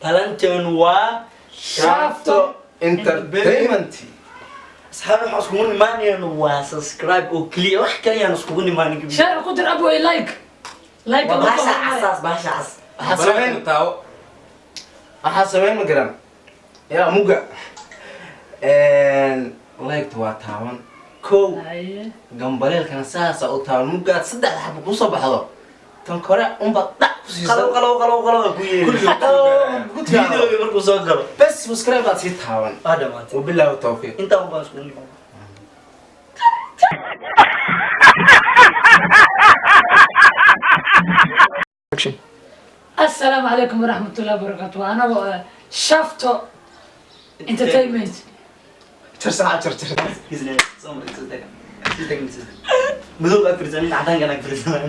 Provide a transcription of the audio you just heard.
Balanteenu waa Shafto Entertainment. Asxaab, waxaan iskugu nimaanaynu waa subscribe oo keliya, wax kale yaan iskugu nimaanin. Share ku dir, abway, like like. Waa bahasha casaas, bahasha cas. Waxaa samayn, waxaa samayn, ma garan yaa muga like waa taaban kow. Haye. Gambaleelkana saasa u taaban mugaad saddexda xabo kusoo baxdo, tan kore unbaad dhac ku siisan. Qalow qalow qalow qalow ku yeeri. Kulligood ku gaaraya. Videoga markuu soo galo. Bes, subscribe baad sii taaban. Waa dhamaatay. Wabilaahi tawfiiq. Intaa un baan iskugu nimaanay. Assalaamu calaykum waraxmatullahi wabarakaatu. Waa anagoo ah Shafto Entertainment. Jar saaca, jar jar. Madowga ag fariisan, cadaankan ag fariisan.